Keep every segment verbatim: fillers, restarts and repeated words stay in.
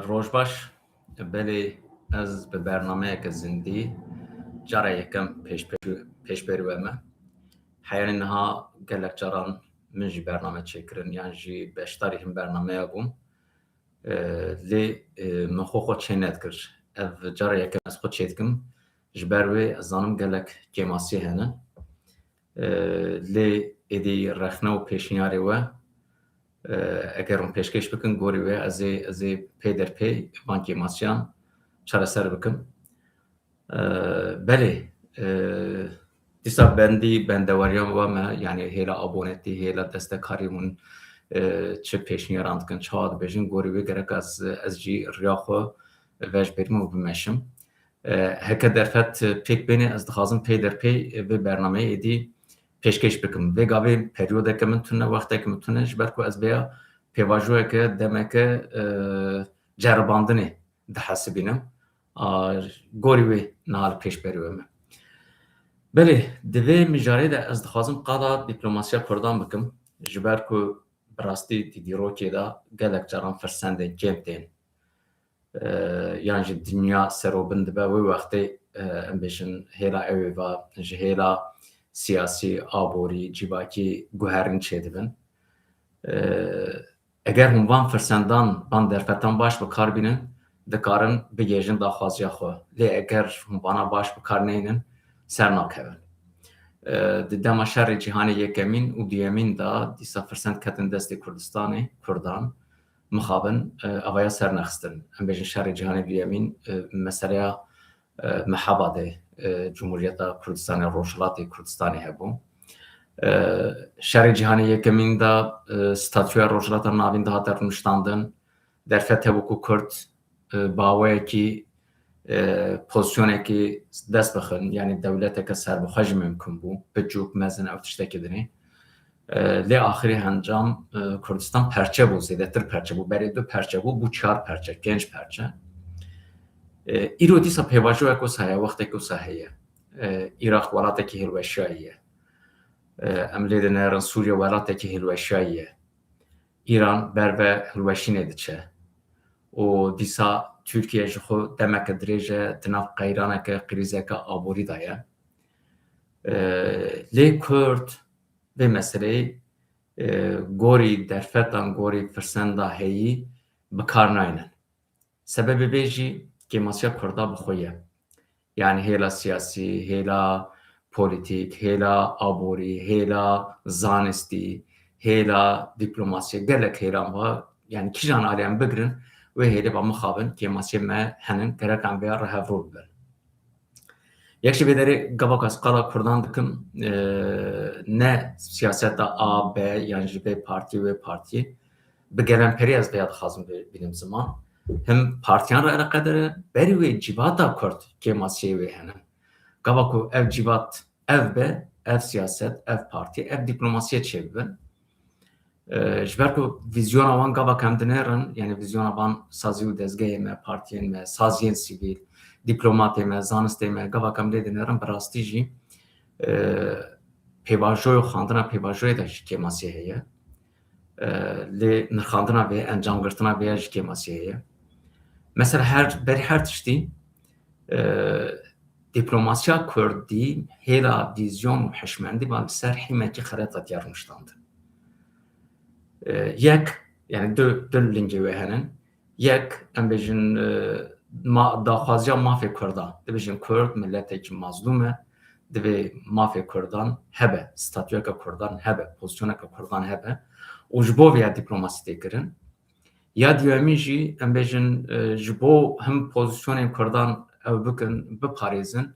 Roj baş. Belê, ez bi bernameyeke zindî cara yekem pêşberî we me. Heyanî niha gelek caran min jî bername çêkirin yan jî beşdarî hin bernameya bûm. Lê min xwe xwe çê nedikir. Ev cara yekem ez xwe çêdikim. Ji ber wê ez zanim gelek kêmasî hene. Lê êdî rexne û pêşniyarê we, eger hûn pêşkêş bikin, gorî wê ez ê, ez ê pê der pê van kêmasiyan çareser bikim. Belê, dîsa bendî bendeweriyan we me, yanî hêla abonetî, hêla destekarî hûn çi pêşniyaran dikin, çawa dibêjin, gorî wê gerek ez, ez jî riya xwe vejbêrim û bimeşim. Heke derfet pêk bêne, ez dixwazim pê der pê vê bernameyê êdî pêşkêş bikim. Vê gavê periyodeke min tune, wexteke min tune, ji ber ku ez vêya pêvajoyeke, demeke ceribandinê dihesibînim. Gorî wê niha li pêşberî we me. Belê, di vê mijarê de ez dixwazim qala diplomasiya Kurdan bikim. Ji ber ku bi rastî di dîrokê de gelek caran firsendên kêm tên. Yan jî dinya serobin dibe wê wextê, em bêjin hêla ew ê va ji hêla siyasî, aborî, civakî guherîn çêdibin. Eger hûn van firsendan, van derfetan baş bi kar bînin, dikarin bigihêjin daxwaziya xwe. Lê eger hûn vana baş bi kar neynin, ser nakevin. Di dema şerê cîhanê yekemîn û duyemîn de dîsa firsend ketin destê Kurdistanê, Kurdan, mixabin, e, evaya ser nexistin. Em bêjin şerê cîhanê duyemîn, e, meseleya, e, Mehabadê, e, Cumhuriyeta Kurdistanê, Rojhilatê Kurdistanê hebû. E, şerê cîhanê yekemîn de, e, statûya Rojhilata Navîn dihate rûniştandin. Derfet hebû ku Kurd, e, bi awayekî, e, pozisyonekî dest bixin, yanî dewleteke serbixwe jî mimkun bû, biçûk, mezin ew tiştekî dinê. E, lê axirê encam, e, Kurdistan perçe bû, zêdetir perçe bû, berê du perçe bû, bû çar perçe, pênc perçe. E, îro dîsa pêvajoyek wisa heye, wextek wisa heye. E, Iraq welatekî hilweşiyayî ye. E, em lê dinêrin Sûriye welatekî hilweşiyayî ye. Îran ber ve hilweşînê diçe. Û dîsa Tirkiye ji xwe demeke dirêj e di nav qeyraneke, krîzeke aborî de ye. E, lê Kurd vê meseleyê, e, gorî derfetan, gorî firsenda heyî bi kar naynin. Sebebê vê jî kêmasiya Kurda bi xwe ye. Yanî hêla siyasî, hêla polîtîk, hêla aborî, hêla zanistî, hêla dîplomasî, gelek hêlan va, yanî kîjan alî em bigirin, wê hêlê va mixabin, kêmasiyê me henin, gerek em vêya re hevrû bibin. Yek ji vê derê gava ku ez qala Kurdan dikim, e, ne siyaseta A, B yan ji vê partiyê, wê partiyê, bi gelemperî ez vêya dixwazim bînim ziman. Him partiyan re eleqedar e, berî wê civata Kurd kêmasiyê wê hene. Gava ku ev civat ev be, ev siyaset, ev partî, ev dîplomasiyê çêbibin. E, ji ber ku vîzyona wan gava ku em dinêrin, yanî vîzyona van sazî û dezgehê me, partiyên me, saziyên sivîl, dîplomatê me, zanistê me, gava ku em lê dinêrin, bi rastî jî, e, pêvajoyê û xandina pêvajoyê de jî kêmasî heye. E, lê nirxandina vê, encamgirtina vê ya jî kêmasî heye. Mesela her, berî her tiştî, e, dîplomasiya Kurdî hêla vîzyon û hişmendî va li ser hîmekî xereta diya rûniştandin. E, yek, yanî du, du lingê wê henin. Yek, em bêjin, e, ma-, daxwaziya mafê Kurdan. Dibêjin Kurd miletekî mazlûm e, divê mafê Kurdan hebe, statuyeke Kurdan hebe, pozisyoneke Kurdan hebe û ji bo vêya dîplomasî tê kirin. Ya duyemîn jî, em bêjin, e, ji bo him pozisyonên Kurdan ew bikin, biparêzin,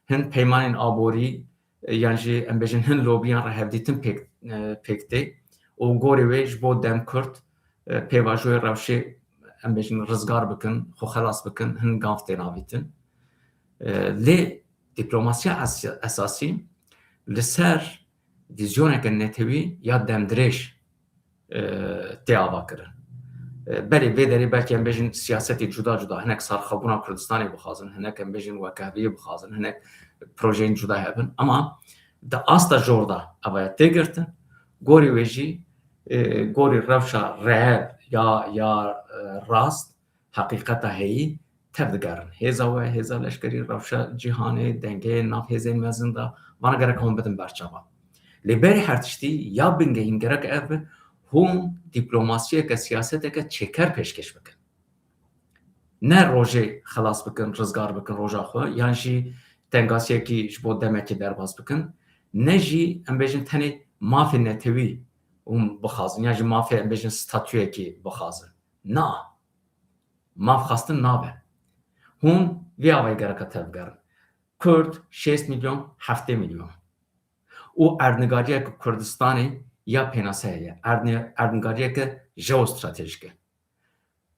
hin peymanên aborî, e, yan jî, em bêjin, hin lobiyan re hevdîtin pêk, e, pêk tê û gorê wê ji bo dem kurt, e, pêvajoyê rewşê, em bêjin, rizgar bikin, xwe xelas bikin, hin gav tên avîtin. E, lê dîplomasiya es-, esasî li ser vîzyoneke netewî ya demdirêj, e, tê avakirin. E, belê vê derê belkî em bêjin siyasetê cuda cuda, hinek sarxebûna Kurdistanê bixwazin, hinek em bêjin wekheviyê bixwazin, hinek projeyên cuda hebin. Ama di asta jor de evaya tê girtin, gorî wê jî, e, gorî rewşa reel ya, ya, e, rast, heqîqeta heyî tevdigerin. Hêza we, hêza leşkerî, rewşa cîhanê, dengeyên nav hêzên mezin de, vana gerek hûn bidin berçava. Lê berî her tiştî ya bingehîn gerek ev be, hûn dîplomasiyeke, siyaseteke çêker pêşkêş bikin. Ne rojê xelas bikin, rizgar bikin roja xwe, yan jî tengasiyekî ji bo demekê derbas bikin, ne jî em bêjin tenê mafê netewî hûn bixwazin, yan jî mafê em bêjin statuyekî bixwazin. Na, maf xwestin nabe. Hûn vî avayî gereka tevgerin. Kurd şêst milyon, heftê milyon. Û erdnigariyeke Kurdistanê ya pênase heye. Erdni-, erdnigariyeke jeostratejîk e.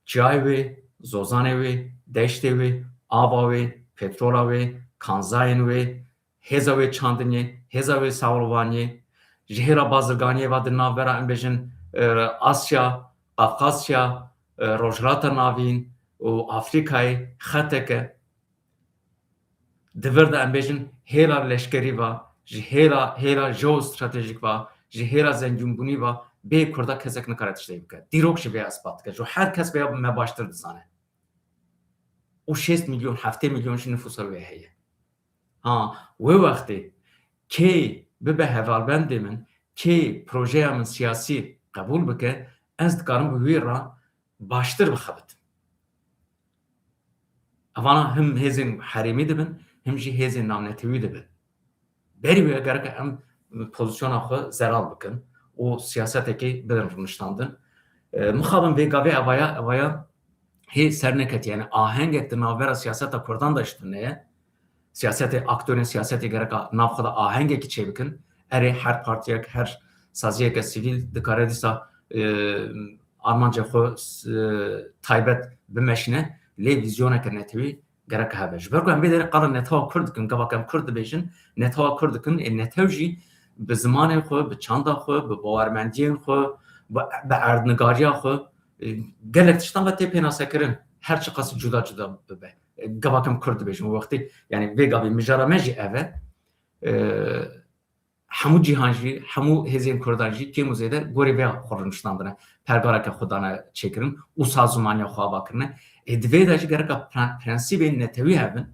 Çiyayê wê, zozanê wê, deştê wê, ava wê, petrola wê, kanzayên wê, hêza wê çandinê, hêza wê sewrevaniyê, ji hêla bazirganiyê ve di navbera, em bêjin, e, Asya, Qafqasya, e, Rojhilata Navîn û Afrîkayê xeteke. Di vir de, em bêjin, hêla leşkerî ve, ji hêla, hêla jeostratejîk ve, ji hêla zengînbûnî ve bê Kurda kesek nikare tiştekî bike. Dîrok jî vê ispat dike. Ji her kes vê ya me baştir dizane. Û şêst milyon, heftê milyon jî nifûsa wê heye. Ha, wê wextê kê bibe hevalbendê min, kê projeya min siyasî qebûl bike, ez dikarim bi wî re baştir bixebitim. Evana him hêzên herêmî dibin, him jî hêzên navnetewî dibin. Berî wê gereke em pozisyona xwe zelal bikin û siyasetekê bidin rûniştandin. E, mixabin vê gavê evaya, evaya hê ser neketiye. Yani ahengek di navbera siyaseta Kurdan de ji tune ye. Siyasetê, aktorên siyasetê gereka nav xwe de ahengekî çêbikin. Erê, her partiyek, her saziyeke sivîl dikare dîsa, e, armancê xwe, e, taybet bimeşîne, lê vîzyoneke netewî gerek hebe. Ji ber ku em vê derê qala netewa Kurd dikin, gava ku em Kurd dibêjin, netewa Kurd dikin, ê netew jî bi zimanê xwe, bi çanda xwe, bi bawermendiyên xwe, bi, bi erdnigariya xwe, e, gelek tiştan ve tê pênasekirin, her çiqas cuda cuda bibe. E, gava ku em Kurd dibêjin, wextê, yani vê gavê mijara me jî ev e. E, hemû cîhan jî, hemû hêzên Kurdan jî kêm û zêde gorî vê xwe rûniştandine, pergareke xwe dane çêkirin û sazûmaniya xwe ava kirine. Ê di vê de jî gereka pre-, prensîbên netewî hebin,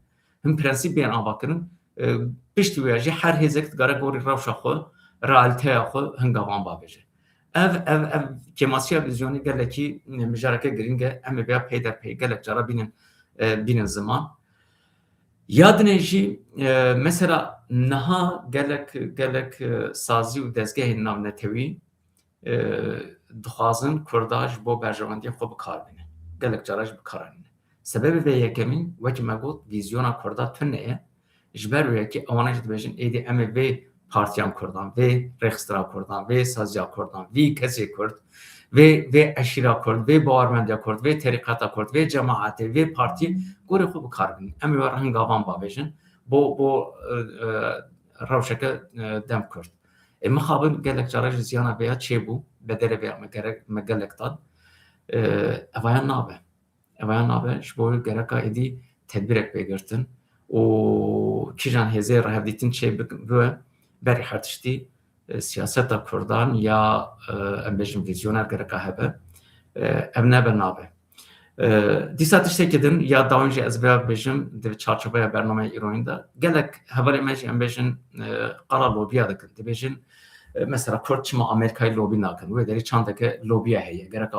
him prensîb bên ava kirin, e, piştî wê jî her hêzek digare gorî rewşa xwe, realîteya xwe hingavan bavêje. Ev, ev, ev kêmasiya vîzyonê gelekî, e, mijareke girîng e. Em ê vêya peyderpey gelek cara bînin, e, bînin ziman. Ya dinê jî, e, mesela niha gelek, gelek, e, sazî û dezgehên navnetewî, e, dixwazin Kurda ji bo berjewendiyên xwe bi kar bînin. Gelek cara jî bi kar anîne. Sebebê vê yekemîn, wekî me got, vîzyona Kurda tune ye. Ji ber wê yekê ewana jî dibêjin, êdî em ê vê partiyan Kurdan, vê rêxistina Kurdan, vê saziya Kurdan, vî kesê Kurd, vê, vê eşîra Kurd, vê bawermendiya Kurd, vê terîqeta Kurd, vê cemaetê, vê partiyê gorê xwe bi kar bînin. Em ê we re hingavan bavêjin. Bo, bo, e, e, rewşeke, e, dem Kurd. Ê mixabin gelek cara jî ziyana vêya çêbû, bedelê vêya me gerek, me gelek dan. E, evayan nabe. Evayan nabe, ji bo gereka êdî tedbîrek bê girtin û kîjan hêzê rihevdîtin çê bik-, bibe, berî her tiştî, e, siyaseta Kurdan ya, e, em bêjin vîzyoner gereka hebe. E, ev nebe nabe. E, dîsa tiştekî din ya dawin jî ez vêya bêjim, di çarçoveya bernameya îroyîn de gelek hevalên me jî em bêjin, e, qala lobiya dikin. Dibêjin, e, mesela Kurd çima Amerîkayê lobî nakin? Wê derê çandeke lobiya heye. Gereka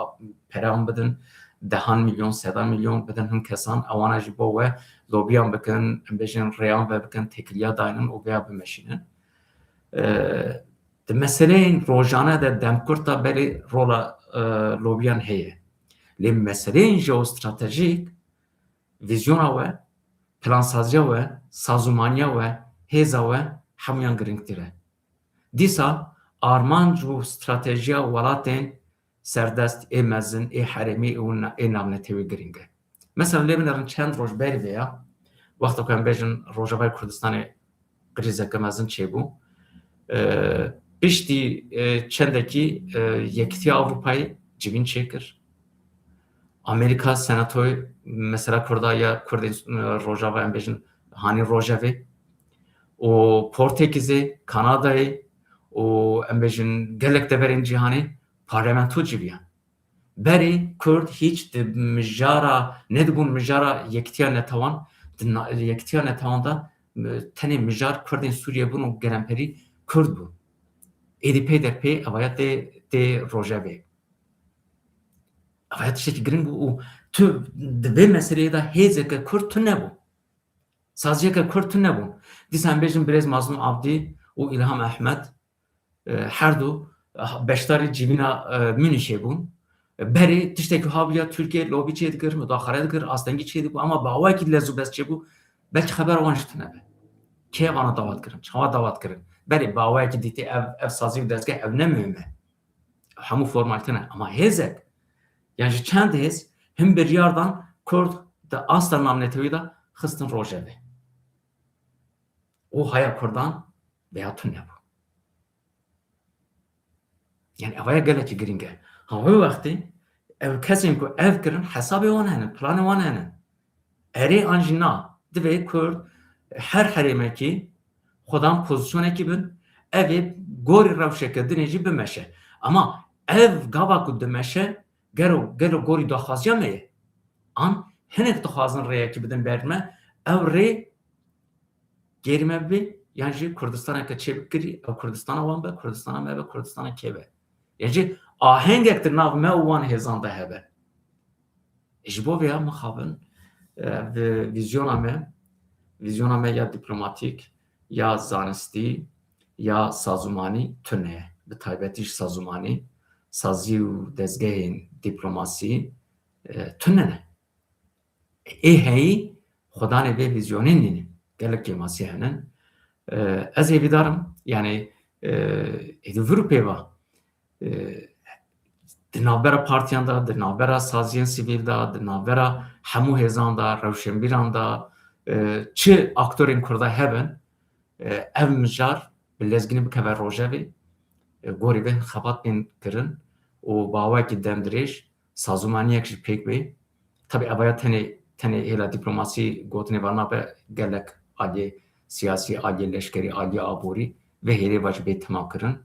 pere wan bidin, dehan milyon, sedan milyon bidin hin kesan, ewana jî bo we lobiyan bikin, em bêjin rêyan vebikin, têkiliya daynin û vêya bimeşînin. E, di meseleyên rojane de demkurt de belê rola, e, lobiyan heye. Lê meseleyên jeostratejîk, vîzyona we, plansaziya we, sazûmaniya we, hêza we hemûyan girîngtir e. Dîsa armanc û stratejiya welatên serdest, ê mezin, ê herêmî û na-, ê navnetewî girîng e. Mesela lê binerin çend roj berî vê ya, wexta ku em bêjin Rojavayê Kurdistanê krîzeke mezin çêbû. E, piştî, e, çendekî, e, Yekîtiya Ewropayê civîn çêkir. Amerîka Senatoyê mesela Kurda ya Kurdên, e, Rojava, em bêjin hanî rojevê. Û Portekîzê, Kanadayê û em bêjin gelek deverên cîhanê parlamento civiyan. Berê Kurd hîç di mijara, nedibûn mijara yekitiya netewan, di na-, yekitiya netewan de, e, tenê mijar Kurdên Sûriye bûn û gelemperî Kurd bûn. Êdî pê der pê evaya tê, tê rojevê. Evaya tiştekî giring bû û tu di vê meseleyê de hêzeke Kurd tu nebû. Saziyeke Kurd tu nebûn. Dîsa em bêjin birêz Mazlûm Abdî û Îlham Ehmed, e, her du, e, beşdarî civîna, e, Munîşê bûn. E, berê tiştekî ha bûya Tirkiye lobî çê dikir, mudaxale dikir, astengî çê dibû, ama bi awayekî lez û bez çêbû, belkî xebera wan jî tune be. Kê vana dawet kirin, çawa dawet kirin? Berê bi awayekî dîtî ev, ev sazî û dezgeh ev ne muhim e. Hemû formalîte ne. Ama hêzek, yan jî çend hêz, hin biryar dan Kurd di asta navnetewî de xistin rojevê. Û haya Kurdan veya tune bû. Yani evaya gelekî giring e. Ha wê wextê ev kesên ku ev kirin hesabê wan hene, planê wan hene. Erê an jî na, divê Kurd her herêmekî xwedan pozisyonekî bin, ev ê gorî rewşeke dinê jî bimeşe. Ama ev gava ku dimeşe, gelo, gelo gorî daxwaziya me ye? An hinek dixwazin rêyekî bidin ber me, ew rê gêrî me bibê, yan jî Kurdistaneke çêbikirî, ew Kurdistana wan be, Kurdistana me be, Kurdistana kê be? Yan jî ahengek di nav me û wan hêzan de hebe. Ji bo vêya mixabin, e, vi-, vîzyona me, vîzyona me ya dîplomatîk, ya zanistî, ya sazûmanî tune ye. Bi taybetî ji sazûmanî, sazî û dezgehên dîplomasî, e, tune ne. Ê heyî xwedanê vê vîzyonê nîne. Gelek kêmasî hene. E, ez hêvîdar im, yani, e, êdî vir û pêva, e, di navbera partiyan de, di navbera saziyên sivîl de, di navbera hemû hêzan de, rewşenbîran de, e, çi aktorên Kurda hebin, e, ev mijar bi lezgînî bikeve rojevê, e, gorî vê xebat bên kirin û bi awayekî demdirêj sazûmaniyek jî pêk bê. Tabî evaya tenê, tenê hêla dîplomasî gotinê ve nabe, gelek aliyê siyasî, aliyê leşkerî, aliyê aborî vê hêlê ve jî bê temam kirin.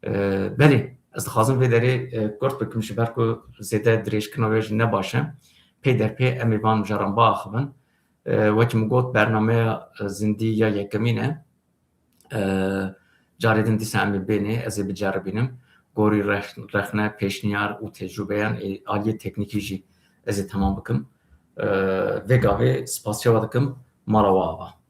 E, belê, ez dixwazim vê derê, e, kurt bikim, ji ber ku zêde dirêjkirina wê jî ne baş e. Pê der pê em ê van mijaran biaxivin. E, wekî min got, bernameya, e, zindî ya yekemîn e. E, carê din dîsa em ê bênê, ez ê biceribînim. Gorî rex-, rexne, pêşniyar û tecrûbeyan ê aliyê teknîkî jî ez ê temam bikim. E, vê gavê spasiya we dikim, mala we ava.